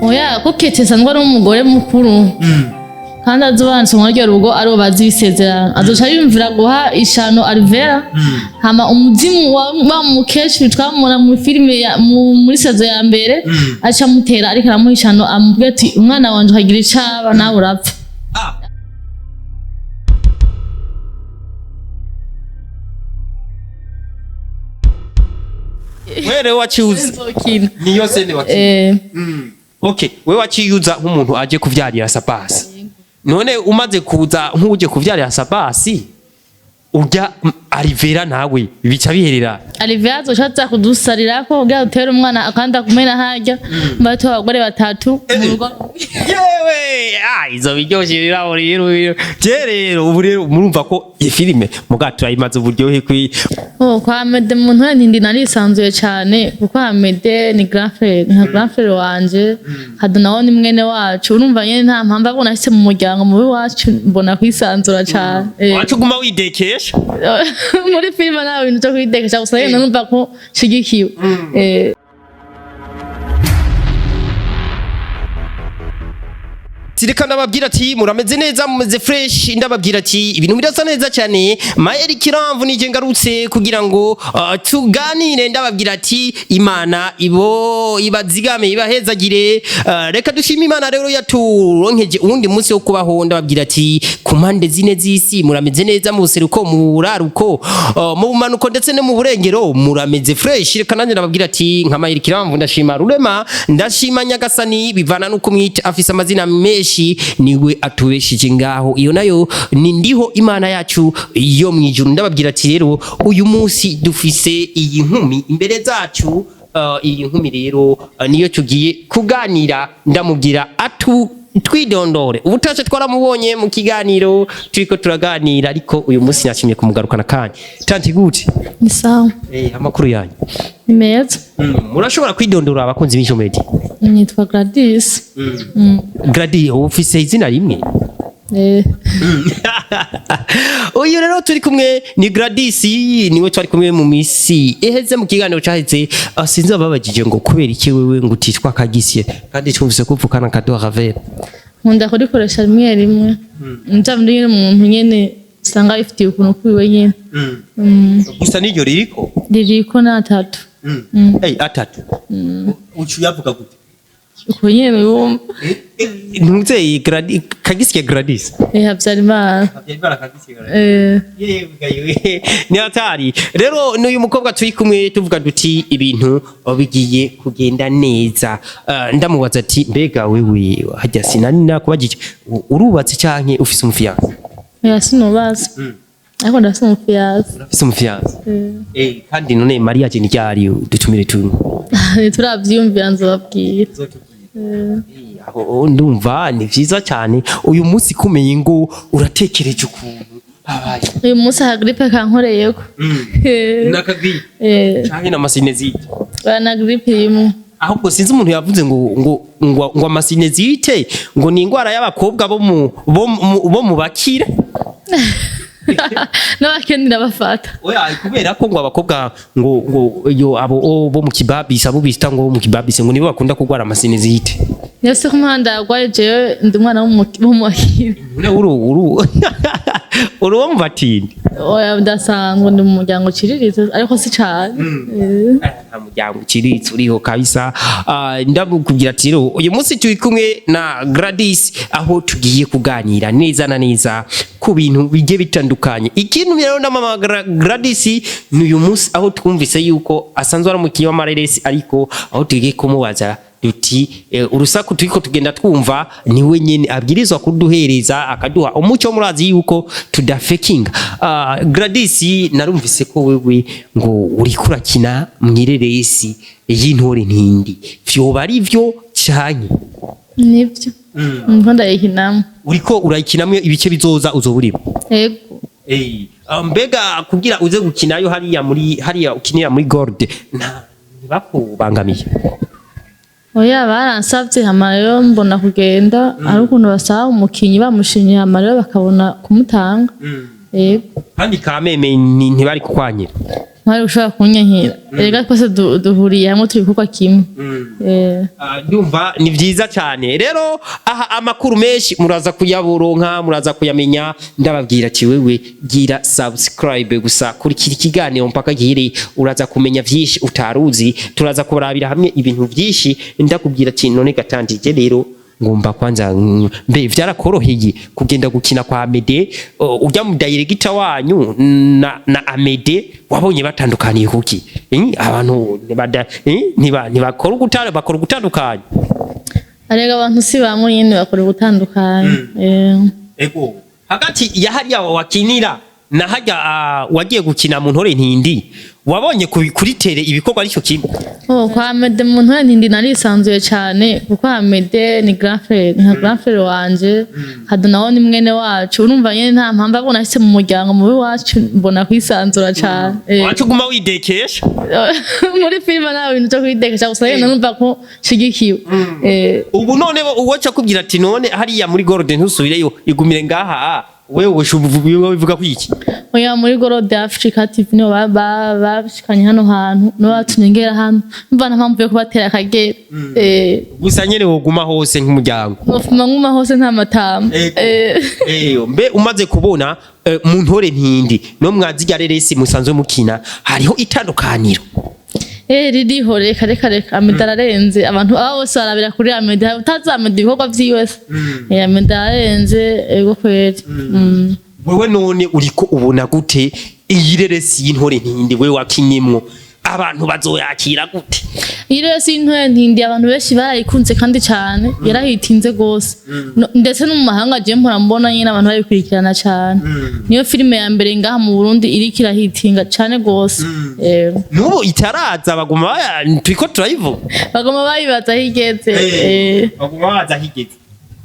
Oya, ko Kete asanzwe ari umugore mukuru kandi azobanse muri urwo rugo aribo bazi ibisezerano, azoca yumvira guha ishano Alvera. Hama umuzimu wa mukecuru twamubona mu filime muri saison ya mbere aca amutera, ariko aramuha ishano, amubwira ati: "Umwana wanje ukagira icaba nawe urapfa." Wewe waciuza Nzokina. Niyo scène waciuza? Eh. Okay, wewe waciyuza nk'umuntu aje kuvyarira Sabasi. None umaze kuza nk'uje kuvyarira Sabasi, urya Alivera nawe bica biherera? Alivera azoca aza kudusarirako kugira dutere umwana akandi akumena harya mbatu abagore batatu mu rugo. Yewe, izo biryoshe rero rero. Je rero ubu rero murumva ko iyi filime muga turayimaze uburyohe kwi Oh, kwa Amede mu ntore ntindi narisanzuye cyane, kuko Amede ni grand frère, nka grand frère wanje. Hado nawe ni mwene wacu. Urumva nyene nta mpamvu abona ashitse mu muryango mubi wacu, mbona kwisanzura cyane. Wacu guma widekesha. Muri filime nta bintu byo kwidekesha, gusa nyene numva ko nshigikiwe. Sirika ndababwira ati murameze neza, mumeze fresh. Ndababwira ati ibintu birasa neza cyane. Maeri Kiramvu nije ngarutse kugira ngo tuganire. Ndababwira ati Imana ibo ibazigame, ibahezagire. Reka dushime Imana rero yaturonkeje uwundi munsi wo kubaho. Ndababwira ati ku mpande zine z'isi murameze neza, mu buseruko, mu buraruko, mu bumanuko ndetse no mu burengero murameze fresh. Reka nanjye ndababwira ati nka Maeri Kiramvu ndashima Rurema, ndashima Nyagasani, bivana nuko mwita afise amazina menshi, niwe atubesheje ngaho. Iyo nayo ni ndiho Imana yacu yo mu ijuru. Ndababwira ati rero uyu munsi dufise iyi nkumi imbere zacu. Iyi nkumi rero niyo tugiye kuganira. Ndamubwira atu twidondore. Ubutashe twaramubonye mu kiganiro turiko turaganira, ariko uyu munsi nashimye kumugarukana. Kanya tanti gute? Ni sawa. Amakuru yanyu? Ni meza. Murashobora kwidondora abakunzi b'Ijo Media? Nitwa Gladys. Gradi, ufise izina rimwe? Eh. Uyu rero turi kumwe ni Gladys, niwe twari kumwe mu misi iheze mu kiganiro caheze. Sinzi ababajije ngo kubera iki wewe ngo utitwa Kagisye kandi twumvise ko uvukana Kadoha Ravera. Nkunda kurikoresha rimwe rimwe, nja muri nyene umuntu nyene usanga bifitiye ukuntu kwiwe nyene. Gusa n'iryo ririko? Ririko n'atatu. Hey, atatu ucu yavuga gute? Uko nyene wumva. Ntuzeye Gladys, Kagisye Gladys. Eh, Habyarimana. Habyarimana Kagisye Gladys. Eh. Yewe, ni hatari rero. N'uyu mukobwa turi kumwe tuvuga duti ibintu bigiye kugenda neza. Ndamubaza ati mbega wewe hajya sinani nakubajije, urubatse canke ufise umufiancé? Oya, sinubaza, ariko ndafise umufiancé. Urafise umufiancé? Eh. Kandi none mariage ni ryari dutumire tu? Ntituravyiyumvira, nzobabwira. Aho ndumva ni vyiza cyane. Uyu munsi kumenye ngo uratekereje ukuntu habaye? Uyu munsi akagrippe kankoreyeko. Nakagrippe? Eh. Canke n'amasinusite? Oya, na grippe imwe. Ahubwo sinzi umuntu yavuze ngo amasinusite ngo ni indwara y'abakobwa bo mu bakire. N'abakene irabafata. Oya, kubera ko ngo abakobwa ngo iyo abo bo mu kibabisi, abo bita ngo bo mu kibabisi, ngo nibo bakunda kurwara amasinusite. Niyo se ku muhanda yarwaye? Jewe ndi umwana w'umukire. Ure uru wo mu batindi? Oya, ndasanzwe ndi mu muryango uciriritse, ariko si cane. Eh. Nta muryango uciriritse uriho kabisa. Ndamukubwira ati rero uyu munsi turi kumwe na Gladys, aho tugiye kuganira neza na neza ku bintu bigiye bitandukanye. Ikintu rero na mama Gladys ni uyu munsi aho twumvise yuko asanzwe ari umukinnyi w'amareresi, ariko aho tugiye kumubaza duti urusaku turiko tugenda twumva niwe nyene abwirizwa kuduhereza akaduha umuco. Murazi yuko tudafekinga. Gladys, narumvise ko wewe ngo uriko urakina mw'ireresi y'Intore Ntindi, vyoba ari vyo canke? Nibyo, ndiko ndayikinamo. Uriko urayikinamwo, ibice bizoza uzoba urimo? Yego. Mbega kugira uze gukinayo hariya muri hariya ukinira muri Gold nta ntibakubangamiye? Oya, baransavye, hama rero mbona kugenda. Ari ukuntu basaba umukinyi bamushimye, hama rero bakabona kumutanga. Yego. Kandi kameme ntibari kukwanyira? Ntwari ushobora kunyankira. Erega twese duhuriye hamwe, turi ibikorwa kimwe. Ah, ndumva ni vyiza cyane. Rero aha amakuru menshi muraza kuyaboronka, muraza kuyamenya. Ndababwira ati wewe gira subscribe gusa, kurikira ikiganiro mpaka gihire, uraza kumenya vyinshi utaruzi. Turaza kurabira hamwe ibintu vyinshi. Ndakubwira ati none gatandije rero ngomba kwanza mbe vyarakoroheye kugenda gukina kwa Amede, ujya mu director wanyu na Amede wabonye batandukaniye kuki? Abantu ntibakora ugutara, bakora ugutandukanya. Arega abantu si bamwe nyene, bakora ubutandukanye. Ego, hagati ya hariya wakinira na harya wagiye gukina mu Ntore Ntindi, wabonye kuri terrain ibikorwa aricyo kimwe? Oh, kwa Amede mu Ntore Ntindi narisanzuye cane, kuko Amede ni grand frère, nka grand frère wanje. Kado nawe ni mwene wacu. Urumva nyene nta mpamvu abona ashitse mu muryango mubi wacu, mbona kwisanzura cane. Wacu guma widekesha. Muri filime nta bintu vyo kwidekesha, gusa nyene numva ko nshigikiwe. Ubu none uwo kubwira ati none hariya muri Golden ntusubireyo, igumire ngaha, wewe bivuga ko iki? Oya, muri Gold Africa TV nibo bashikanye hano hantu, nibo batumye ngera hano. Numva nta mpamvu yo kubatera akagera. Gusa nyene woguma hose nk'umuryango. Nofuma nguma hose, nta matama. Ego. Mbe umaze kubona mu Ntore Ntindi no mwazirya reresi musanzwe mukina, hariho itandukaniro? Ririho. Reka reka reka, Amede ararenze. Abantu aba bose barabira kuri Amede, utazi Amede ibikorwa vyiwe se. Amede ararenze, ego kweri. Wewe none uriko ubona gute iyi reresi y'Intore Ntindi wewe wakinyemwo? Abantu bazoyakira gute? Iyi rero si Intore Ntindi, abantu benshi barayikunze kandi cane, yarahitinze gose. Ndetse no mu mahanga je mpora mbona nyine abantu bayikurikirana cane. Niyo filime ya mbere ngaha mu Burundi iriko irahitinga cane gose. N'ubu itaraza baguma turiko turayivuga. Baguma bayibaza aho igeze. Baguma baza higeze.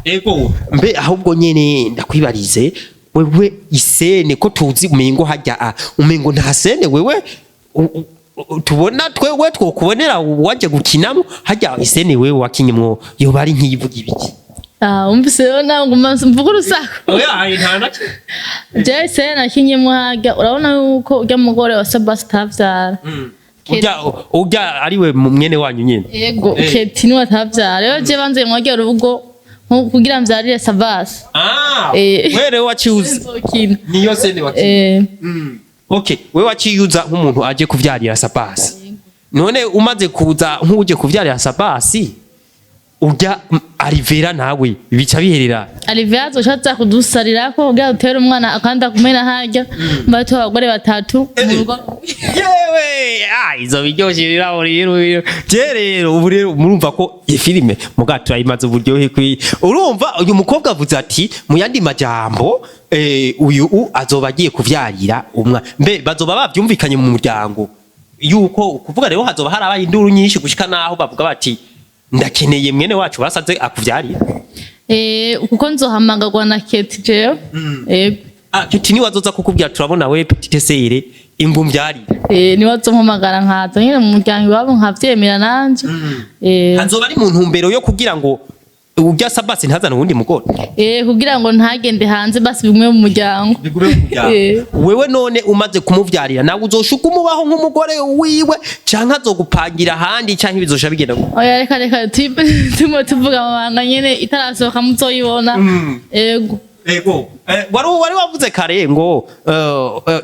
Ego, mbe ahubwo nyene ndakwibarize wewe, i scène ko tuzi umengo hajya umengo nta scène wewe tubona twewe twokubonera waje gukinamo hajya, i scène wewe wakinyemwo yoba ari nk'iyivuga ibiki? Ah, umvise rero nawe nguma mvuga urusaku. Oya, nta nacyo. Jewe scène nakinyemwo harya, urabona yuko urya mugore wa Sabasi atavyara. Urya ariwe mwene wanyu nyene? Yego. Keti niwe atavyara. Rero je banze mwagera urugo nko kugira mvyarire Sabasi. Ah. Wewe rero waciuza Nzokina. Niyo scène wakinye? Eh. Okay, wewe waciyuza nk'umuntu aje kuvyarira Sabasi. None umaze kuza nk'uje kuvyarira Sabasi, urya Alivera nawe bica biherera? Alivera azoca aza kudusarirako kugira dutere umwana akandi akumena harya, mba abagore batatu mu rugo. Yewe, izo biryoshe rero rero. Je rero ubu rero murumva ko iyi filime muga turayimaze uburyohe kwi. Urumva uyu mukobwa avuze ati mu yandi majambo uyu azoba agiye kuvyarira umwa. Mbe bazoba bavyumvikanye mu muryango yuko kuvuga rero hazoba harabaye induru nyinshi gushika naho bavuga bati ndakeneye mwene wacu basaze akuvyarira? Kuko nzohamagarwa na Keti jewe. Yego. Ah, Keti ni wazoza kukubwira turabona we petite sœur ingumvyarire? Niwe azompamagara nkaza nyene mu muryango iwabo nkavyemera nanje. Hazoba ari mu ntumbero yo kugira ngo urya Sabasi ntazane uwundi mugore? Kugira ngo ntagende hanze, basi bigume mu muryango. Bigume mu muryango. Wewe none umaze kumuvyarira nawe uzoshuka umubaho nk'umugore wiwe, canke azogupangira ahandi, canke bizosha bigenda gute? Oya, reka reka, turimo tuvuga amabanga nyene, itarasohoka muzoyibona. Ego. Ego. Wari wavuze kare ngo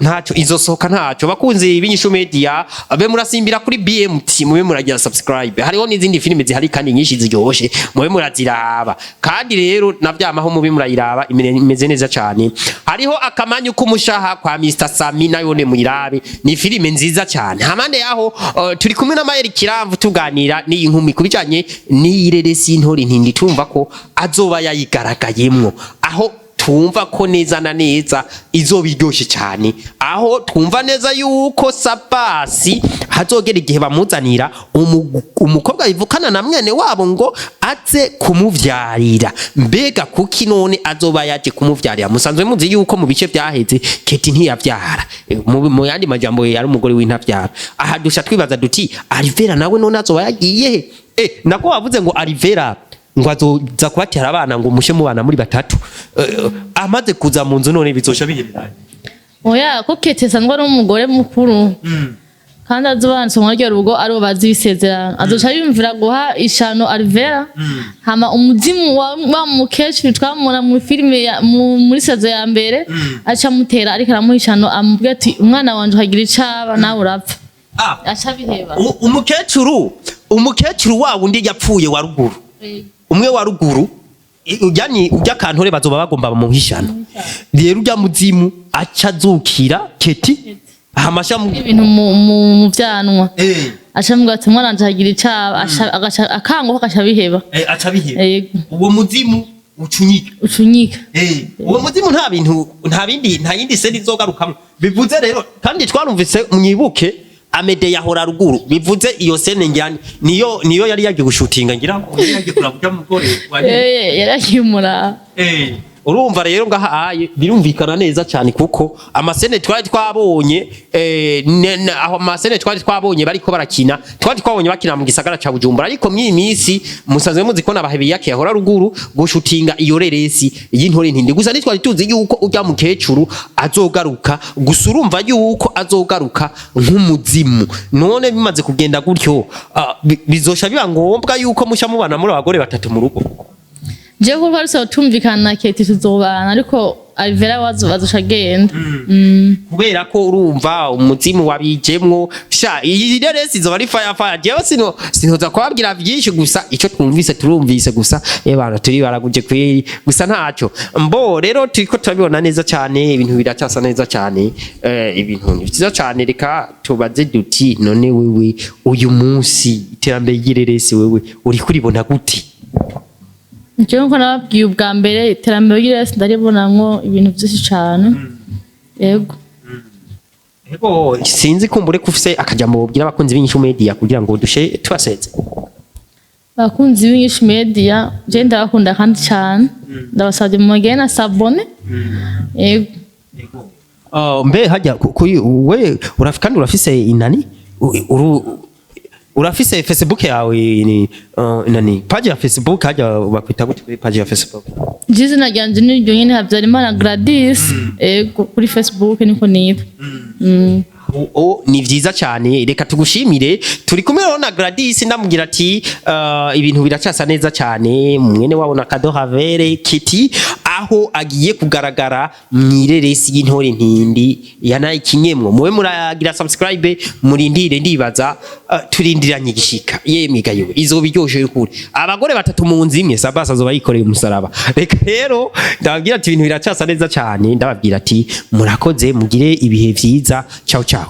ntaco izosohoka, ntaco. Bakunzi b'Inyishu Media, be murasimbira kuri BMT, mube muragira subscribe. Hariho n'izindi filime zihari kandi nyinshi ziryoshe, mube muraziraba. Kandi rero navyamaho mube murayiraba, imeze neza cane. Hariho Akamanyu k'umushaha kwa Mr Sami, nayo ne muyirabe, ni filime nziza cane. Hamande yaho turi kumwe na Mayeri Kiramvu, tuganira n'iyi nkumi kubijanye n'iyireresi y'Intore Ntindi, tumva ko azoba yayigaragayemwo, aho twumva ko neza na neza izoba iryoshe cyane, aho twumva neza yuko Sabasi hazogera igihe bamuzanira umukobwa bivukana na mwene wabo ngo aze kumuvyarira. Mbega kuki none azoba yaje kumuvyarira? Musanzwe muzi yuko mu bice vyaheze Keti ntiyavyara. Mu yandi majambo yari umugore w'intavyara. Aha dusha twibaza duti Alivera nawe none azoba yagiye he? Nako wavuze ngo Alivera ngo azoza kubatera abana ngo mushe mubana muri batatu. Amaze kuza mu nzu none bizosha bihereranye? Oya, ko Keti asanzwe ari umugore mukuru. Kandi azobanse muri ryo rugo ari bazi ibisezerano, azoca yumvira guha ishano Alvera. Hama umuzimu wa mukecuru twamubona mu filime muri saison ya mbere, aca amutera ariko aramuha ishano, amubwira ati: "Umwana wanje ukagira icaba nawe urapfa." Aca abiheba. Umukecuru wa wundi yapfuye wa ruguru, umwe wa ruguru, urya ni urya kantore, bazoba bagomba bamuha ishano. Rero urya muzimu aca azukira Keti hamasha mu Ibintu mu vyanwa, aca amubwira ati: "Umwana wanje akagira icaba," agaca akanguka, agaca abiheba. Aca biheba. Yego. Uwo muzimu ucunyika. Ucunyika. Uwo muzimu nta bintu, nta bindi, nta yindi scène izogarukamwo. Bivuze rero, kandi twarumvise, mwibuke Amede yahora ruguru, bivuze iyo scène ngira niyo yari yagiye gushutinga, ngira ngo yari yagiye kuraba urya mugore wari Yari agiye umuraba. Urumva rero ngaha aye birumvikana neza cyane, kuko ama scène twari twabonye, aho ama scène twari twabonye bariko barakina, twari twabonye bakina mu gisagara ca Bujumbura, ariko mw'iyi minsi musanzwe muzi ko nabahebi yake yahora ruguru gushutinga iyo reresi y'intore ntindi. Gusa ntitwari tuzi yuko urya mukecuru azogaruka. Gusa urumva yuko azogaruka nk'umuzimu. None bimaze kugenda gutyo, bizosha biba ngombwa yuko musha mubana muri abagore batatu mu rugo? Jewe kuko ari tumvikana na Keti tuzobana, ariko Alvera wazo bazoca agenda. Kubera ko urumva umuzimu wabijemwo sha, iyi reresi izoba ari fire fire. Jewe sinoza kubabwira vyinshi, gusa ico twumvise turumvise gusa. Ebana turi baraguje kweri, gusa ntaco mbo. Rero turiko turabibona neza cyane, ibintu biracasa neza cyane, ibintu ni vyiza cyane. Reka tubaze duti: none wewe uyu munsi iterambere ry'ireresi wewe uri kuribona gute? Jewe nkuko nababwiye ubwa mbere, iterambere ry'iresi ndaribonamwo ibintu vyinshi cane, yego. Ego, sinzi kumbure ko ufise akajambo wobwira abakunzi b'Inyishu Media kugira ngo dushe tubaseze. Abakunzi b'Inyishu Media, je ndabakunda kandi cane, ndabasabye mugende na s'abonner, yego. Mbe hajya kuri we kandi urafise inani, urafise Facebook yawe ni nani, page ya Facebook hajya bakwita gute kuri page ya Facebook? Je izina ryanje ni ryo nyene, Habyarimana Gladys, yego, kuri Facebook niko nitwa. O, ni vyiza cyane, reka tugushimire. Turi kumwe rero na Gladys, ndamubwira ati ibintu biracasa neza cyane, mwene wabo na Kado Havere Kiti, aho agiye kugaragara mw'ireresi y'intore ntindi yanayikinyemwo. Muwe muragira subscribe, murindire, ndibaza turindiranye igishika. Yemwe gayo izoba iryoshe y'ukuri, abagore batatu mu nzu imwe, Sabasa azoba yikoreye umusaraba. Reka rero ndababwira ati ibintu biracasa neza cyane, ndababwira ati murakoze, mugire ibihe vyiza, ciao ciao.